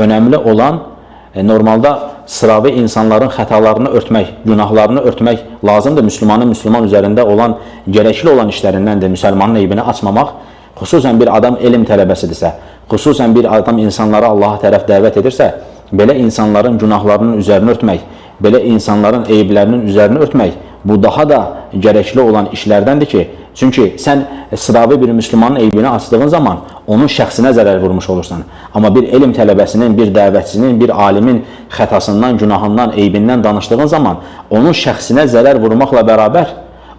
Önəmli olan normalda sıravi insanların xətalarını örtmək, günahlarını örtmək lazımdır. Müslümanın müsəlman üzərində olan gərəkli olan işlərindəndir. Müsəlmanın eybini açmamaq. Xüsusən bir adam elm tələbəsidirsə, xüsusən bir adam insanları Allaha tərəf dəvət edirsə, belə insanların günahlarının üzərini örtmək, belə insanların eyiblərinin üzərini örtmək bu daha da gərəkli olan işlərdəndir ki, çünki sən sıravi bir müsəlmanın eybini açdığın zaman onun şəxsinə zərər vurmuş olursan. Amma bir elm tələbəsinin, bir dəvətçinin, bir alimin xətasından, günahından, eybindən danışdığın zaman onun şəxsinə zərər vurmaqla bərabər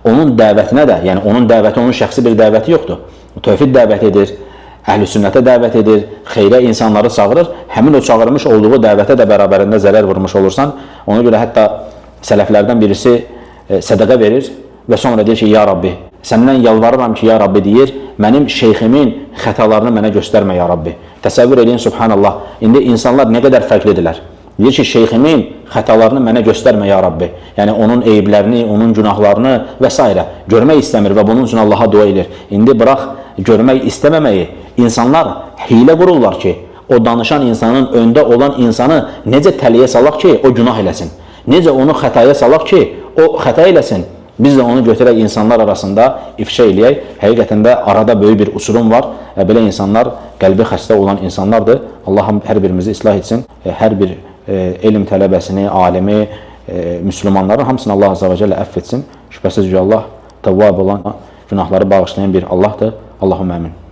onun dəvətinə də, yəni onun dəvəti, onun şəxsi bir dəvəti yoxdur. Tövhid dəvət edir, əhl-i sünnətə dəvət edir, xeyrə insanları çağırır. Həmin o çağırmış olduğu dəvətə də bərabərində zərər vurmuş olursan. Ona görə hətta sələflərdən birisi sədəqə verir və sonra deyir ki, ya Rabbi, səndən yalvarıram ki, ya Rabbi deyir, mənim şeyximin xətalarını mənə göstərmə, ya Rabbi. Təsəvvür eləyin, subhanallah, indi insanlar nə qədər fərqlidirlər. Deyir ki, şeyximin xətalarını mənə göstərmə, ya Rabbi. Yəni, onun eyiblərini, onun günahlarını və s. görmək istəmir və bunun üçün Allaha dua edir. İndi bırax görmək istəməməyi, insanlar hiylə qururlar ki, o danışan insanın öndə olan insanı necə təliyə salaq ki, o günah eləsin. Necə onu xətaya salaq ki, o xəta eləsin. Biz də onu götürək insanlar arasında ifşa eləyək. Həqiqətən də arada böyük bir uçurum var. Belə insanlar qəlbi xəstə olan insanlardır. Allah hər birimizi islah etsin. Hər bir elm tələbəsini, alimi, müsəlmanların hamısını Allah Azza və Cəllə əfv etsin. Şübhəsiz ki, Allah təvvab olan, günahları bağışlayan bir Allahdır. Allahumma amin.